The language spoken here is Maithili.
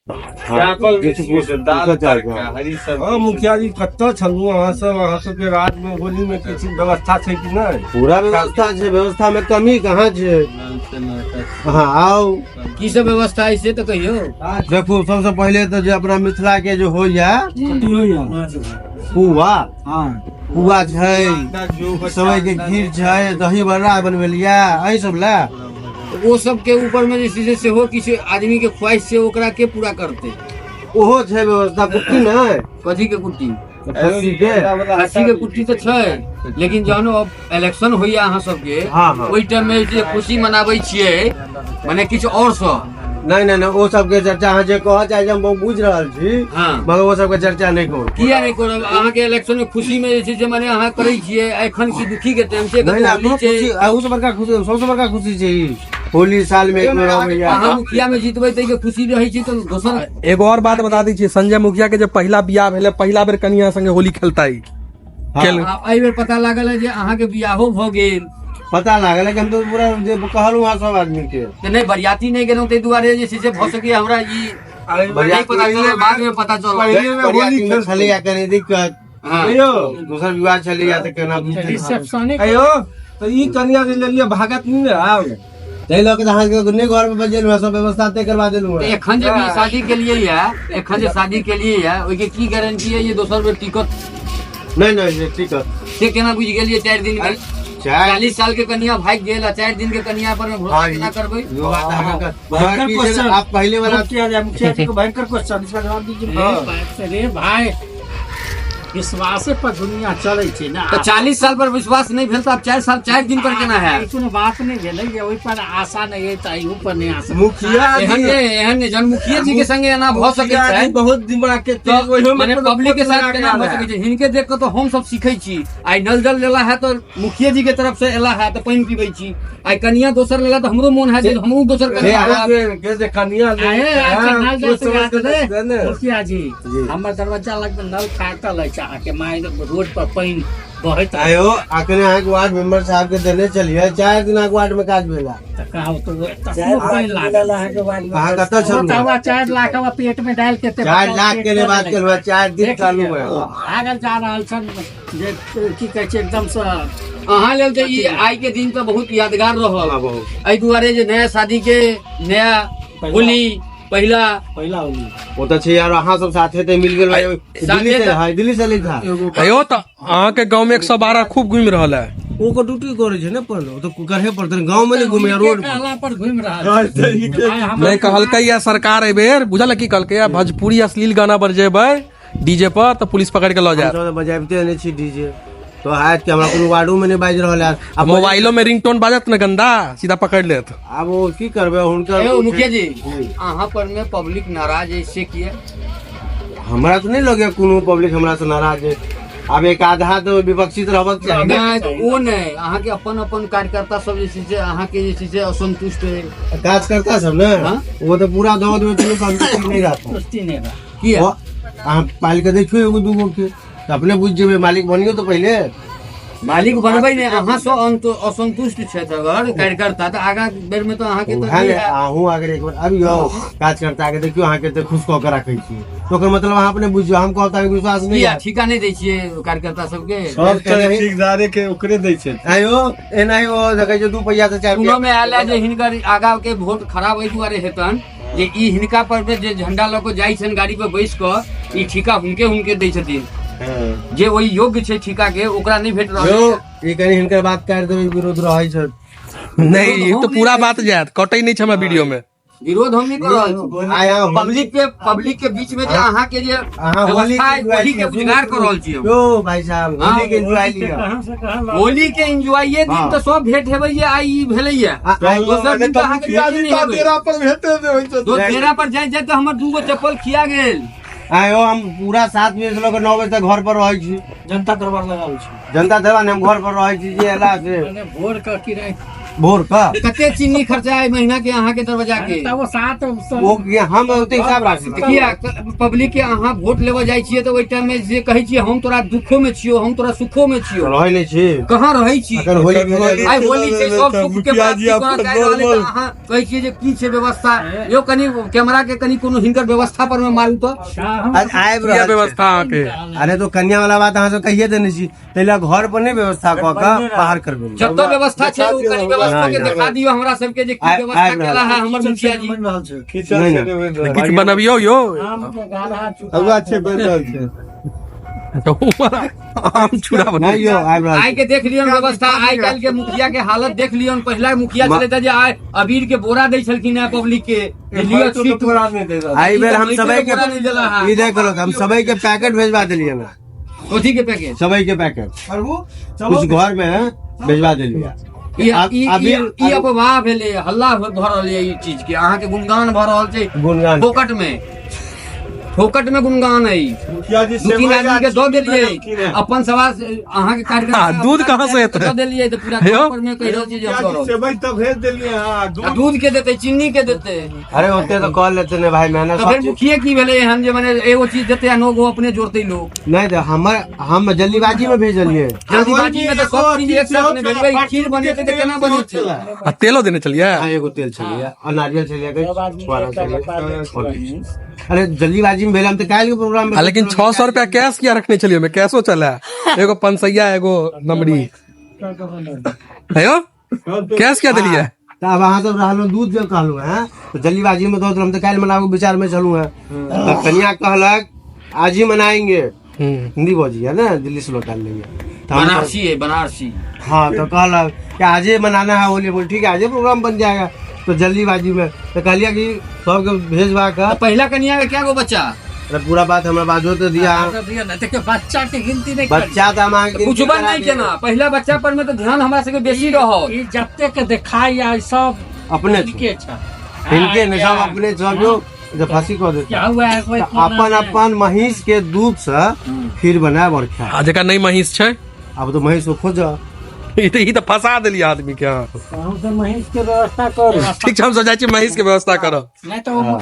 चावल किछु बेसी छै, दाल पूछऽ चाहै तड़का, छी। हरी सब्जी। हँ मुखिया जी, कतऽ छलहुँ अहाँ सब? अहाँ सबके राज में होली में किछु व्यवस्था छै कि नहि? पूरा व्यवस्था छै, व्यवस्था में कमी कहाँ छै? अहाँ आउ। की सब व्यवस्था है से तऽ कहियौ। देखू, सबसे पहिले तऽ जे अपना मिथिला के जे होइया पुआ, पुआ छै, सेवई के खीर छै, दही बड़ा बनबेलियै एहि सब लए। ओ सबके ऊपर में जे छै से सेहो किछु आदमी के ख्वाहिश छै, ओकरा के पूरा करतै? ओहो छै व्यवस्था। कुट्टी नहि? कथी के कुट्टी? खस्सी के। खस्सी के कुट्टी तऽ छै, लेकिन जहन अब इलेक्शन होइया अहाँ सबके, हाँ। ओहि टाइम में जे खुशी मनाबै छियै, मने किछु और सब। नहि नहि नहि, ओ सबके चर्चा अहाँ जे कहऽ चाहै छी हम बुझि रहल छी, मगर ओ सबके चर्चा नहि करू। किया नहि करब? अहाँके इलेक्शन में खुशी में जे छै से मने अहाँ करै छियै, एखन की दुखी के टाइम छै? नहि नहि, होली अपनो छै। खुशी, एहू से बड़का खुशी, सबसे बड़का खुशी छै ई होली, साल में एक बेर अबैया। अहाँ मुखिया में जीतबै ताहि के खुशी रहै छै तऽ दोसर। एगो और बात बता दै छी, संजय मुखिया के जे पहिला बियाह भेलै, पहिला बेर कनिया संगे होली खेलतै खेल। आ एहि बेर पता लागल है जे अहाँके बियाहो भऽ गेल। पता लागल है कि हम तो पूरा जे कहलहुँ अहाँ सब आदमी के। तऽ नहि, बरियाती नहि गेलहुँ, ताहि दुआरे जे छै से भऽ सकैए हमरा ई नहि पता चलल, बाद में पता चलल। पहिले में होली बरियाती में खेलतै। छलैया कनि दिक्कत, कहियो दोसर विवाह छलैया तऽ केना बुझतै? रिसेप्शने। कहियो तऽ ई कनिया जे लेलियै, भागत नहि ने आब? ताहि लऽ के तऽ अहाँके नहि घर में बजेलहुँ, सब व्यवस्था तय करवा देलहुँ। तऽ एखन जे भी शादी केलियै या, एखन जे शादी केलियै या, ओहिके की गारंटी है जे दोसर बेर टिकत? नहि नहि, जे ठीक है। से केना बुझि गेलियै 4 दिन में? चारि 40 साल के कनिया भागि गेल आ 4 दिन के कनिया पर में भरोसा केना करबै? यो बात अहाँके भयंकर की छै, क्वेश्चन। आप पहिले वाला किया जाए मुखिया जी को भयंकर क्वेश्चन, इसका जवाब दीजिए। रे भाई, विश्वासे पर दुनिया चलै छै ने। तऽ 40 साल पर विश्वास नहि भेल तऽ आब 4 साल 4 दिन पर केना हैत? ई कोनो बात नहि भेलै जे ओहि पर आशा नहि अछि तऽ एहू पर नहि आशा। मुखिया एहन जी नहि, एहन नहि, जहन मुखिया जी के संगे एना भऽ सकैत मुखिया छै जी बहुत दिमाग के तऽ तेज, ओहियो में मने कोनो पब्लिक के पोत साथ लगा के केना भऽ आबै। सकै छै? हिनके देख कऽ तऽ हम सब सीखै छी। आइ नल जल लेला है तऽ मुखिया जी के तरफ से एला है तऽ पानि पीबै छी, आइ कनिया दोसर लेला तऽ हमरो मोन है जे हमहूँ दोसर कनिया अहाँ लेब। के जे कनिया ले आए, अच्छा, नल जल सोच से समझ याद के एलै, दे ने। मुखिया जी, जी। हमर दरवाजा लग में नल फाटल अछि, अहाँके माय रोड पर पानि बहैत रहै। आयो, अखने अहाँके वार्ड मेंबर साहब के देने चलिए, 4 दिन अहाँके वार्ड में काज भेला। तऽ कहू तऽ ओ तखनो पानि लागल। अहाँ कतऽ ओ छलहुँ? तऽ हवा 4 लाख हवा पेट में डालि के 4 लाख के नहि बात केलहुँ, 4 दिन चालू है। भागल जा रहल छन जे की कहै छै एकदमसँ। अहाँ लेल तऽ ई आइ के दिन तऽ बहुत यादगार रहल। हाँ, बहुत। एहि दुआरे जे नया शादी के नया होली, पहिला पहिला होली। ओ तऽ छै यार, अहाँ सब साथे तऽ मिल गेल। दिल्ली से है, दिल्ली से था। अयो, तऽ अहाँके गाँव में 112 खूब घुमि रहल है। ओकर ड्यूटी करै छै ने, पर ओ तऽ करहे पड़तै, गाँव में नहि घुमे, रोड पर। कहला पर घुमि रहल छै। आइ हमर नहि, कहलकै या सरकार एहि बेर, बुझल की कहलकै या, भोजपुरी अश्लील गाना बजेबै डीजे पर तऽ पुलिस पकड़ के लऽ जायत। हमसब तऽ बजाबिते नहि छी डीजे, तो आयत कि हमरा कोनो वार्डो में नहि बाजि रहल है आब। मोबाइलो में रिंगटोन बाजत ने गंदा, सीधा पकड़ लेत। आब ओ की करबै हुनकर। यौ मुखिया जी, अहाँ पर में पब्लिक नाराज है से किया? हमरा तऽ नहि लगैया कोनो पब्लिक हमरा से नाराज है। आब एक आधा तऽ विपक्षी तऽ रहबक चाही ने। नहि तऽ ओ नहि, अहाँके अपन अपन कार्यकर्ता सब जे छै से अहाँके जे छै से असंतुष्ट है। कार्यकर्ता सब ने, हाँ? ओ तऽ पूरा दऽ देबै तऽ संतुष्टि नहि रहत। संतुष्टि नहि रहत। किया? ओ, अहाँ पालि के देखियौ एगो दूगो के तऽ अपने बुझि जेबै। मालिक बनियौ तऽ पहिले। मालिक बनबै नहि, अहाँ सँ असंतुष्ट छथि अगर कार्यकर्ता तऽ आगाँ बेर में तऽ अहाँके तऽ उएह नहि ने हैत। अहूँ अगर एक बेर अबियौ, कार्यकर्ता के देखियौ, अहाँके तऽ खुश कऽ के राखै छी, तऽ ओकर मतलब अहाँ अपने बुझियौ। हम कहब तऽ अहाँके विश्वास नहि किया हैत। ठीका नहि दै छियै कार्यकर्ता सबके? सब तऽ ठेकेदारे के ओकरे दै छै। आयो एनाही ओ देखै छै 2 पैसा से 4 सुनऽ में आयल है जे हिनकर आगाँ के वोट खराब एहि दुआरे हेतन जे ई हिनका पर में जे झंडा लऽ कऽ जाइ छनि गाड़ी पर बैस कऽ, ई ठीका हुनके हुनके दै छथिन, जे ओहि योग्य छै ठीका के ओकरा नहि भेट रहल यौ है। ई कनि हिनकर बात काटि देबै, विरोध रहै छै। नहि, ई तऽ पूरा बात जायत, कटै नहि छै हमरा वीडियो में। विरोध हम नहि कऽ रहल छी। आइ अहाँ होली- पब्लिक के, पब्लिक के बीच में जे अहाँ के जे अहाँ होली व्यवस्था के है, ओही के उजागर कऽ रहल छी हम। यौ भाई साहब, हाँ, होली के एंजॉय लिअ। कहाँ से कहाँ लऽ होली के एंजॉय दिन तऽ सब भेंट हेबै जे आइ ई भेलैया, दोसर दिन तऽ अहाँके भेटे नहि हेबै। डेरा पर भेटे नहि होइ छै। डेरा पर जाइत जाइत तऽ हमर दूगो चप्पल खिया गेल। आयो, हम पूरा 7 बजे से लऽ कऽ 9 बजे तक घर पर रहै छी। जनता दरबार लगाबै छै। जनता दरबार नहि, हम घर पर रहै छी, जे एला से। मने भोर के कि राति? भोर का कते चीनी खर्चा है महीना के अहाँ के दरवाजा के? तब वो 700 ओ हम ओते हिसाब राखै छी। किया पब्लिक के अहाँ वोट लेबऽ जाइ छियै तऽ ओहि टाइम में जे कहै छियै हम तोरा दुखो में छियौ, हम तोरा सुखो में छियौ, रहै नहि छी। कहाँ रहै छी? अखन होली भेलै। आइ होली छै, सब सुख के मुखिया प्राप्ति जी करऽ अपन चाहि रहल अइ, तऽ नॉर्मल। अहाँ कहै छियै जे की छै व्यवस्था? यौ कनि कैमरा के कनि कोनो हिनकर व्यवस्था पर मे मारू तऽ। आज आबि किया रहल छै। व्यवस्था अहाँके? अरे तो कन्या वाला बात अहाँ सब कहिए देने छी, ताहि लए घर पर नहि व्यवस्था कऽ कऽ बाहर करबे। जतऽ व्यवस्था छै ओ कनि व्यवस्था के देखा दियौ हमरा सबके जे की व्यवस्था आबि रहल केला है हमर मुखिया जी। नहि, नहि। किछु बनबियौ यौ। आम के गाढ़ा चुका हौआ छै, बनि रहल छै। आम चूड़ा नहि बनबियौ। यौ, आबि रहल आइ के देख लियौन व्यवस्था, आइ काल्हि के मुखिया के हालत देख लियौन। पहिला मुखिया छलै जे आइ अबीर के बोरा दै छलखिन है पब्लिक के, जे लिअ छीटू। एहि बेर हम सबै के बोरा नहि देला है। ई देख लो, हम सबै के पैकेट भेजवा देलियै ना। कथी के पैकेट? सबै के पैकेट कुछ घर में भेजवा देलियै। ई ई अबीर ई अफवाह भेलै, हल्ला भऽ रहल ये ई चीज के, अहाँ के गुणगान भऽ रहल छै। गुणगान। फोकट में, फोकट में गुणगान है। मुखिया जी 2-3 आदमी के दऽ देलियै अपन सवा अहाँ के काट आ, दूध कहाँ से एतै? दऽ देलियै तऽ पूरा यौ? घर पर में कहि रहल छी जे हम करब। सेवई तऽ भेज देलियै हँ, आ दूध दूध के देतै, चीनी के देतै? अरे ओते तऽ कऽ लेते ने भाई, मेहनत तऽ सब फेर चीज। मुखिये की भेलै एहन जे मने एगो चीज देतै आ 9 गो अपने जोड़तै लोक? नहि तऽ हमर हम जल्दीबाजी में भेजलियै। जल्दीबाजी में तऽ सब चीज एक साथ नहि भेजबै। खीर बनेतै तऽ केना बनेतै? आ तेलो देने छलियै? हाँ, एगो तेल छलैया और नारियल छलैया, सब आदमी छुआरा एकटा छलैया। डब्बा दै छलनि। अरे जल्दीबाजी में भेल, हम तऽ काल्हि के प्रोग्राम में आ लेकिन 600 रुपया कैश किया रखने छलियै? ओहिमे कैशो चले, एगो 500 एगो नमरी है यौ, कैश किया देलियै? तऽ आब अहाँ सब रहलहुँ, दूध जे कहलहुँ हैं तऽ जल्दीबाजी में दऽ देलहुँ। हम तऽ काल्हि मनाबे के विचार में छलहुँ हैं, तऽ कनिया कहलक आज ही मनाएंगे। हिंदी बजी है ना, दिल्ली से लोग लेंगे तो हम बनारसी है, बनारसी। हाँ, तो कहलक कि आजे मनाना है होली। बोल ठीक है, आजे प्रोग्राम बन जाएगा। तो जल्दीबाजी में तो कहलिए कि सबके भेजवा तऽ कर। पहिला कनिया के क्या गो बच्चा? अरे पूरा बात हमरा बाजो तो दिया। दियौ ने, देखियौ बच्चा के गिनती नहि करी। बच्चा तऽ हम अहाँके पुछबन नहि केना, पहिला बच्चा पर में तऽ ध्यान हमरा सबके बेसी रहत। ई जतेक देखाइ आ सब अपने छै। हिनके छै। हिनके ने सब अपने सब जो जे फांसी कऽ देते। क्या हुआ है कोई तऽ अपन अपन महींस के दूध से खीर बनायब और खायब। आ जेकरा नहि महींस छै? आब तो महींस को खोज। ई तऽ फंसा देलियै आदमी के अहाँ। महींस के व्यवस्था करू। ठीक छै, हम सब जाइ छी महींस के व्यवस्था करब। नहि तऽ ओ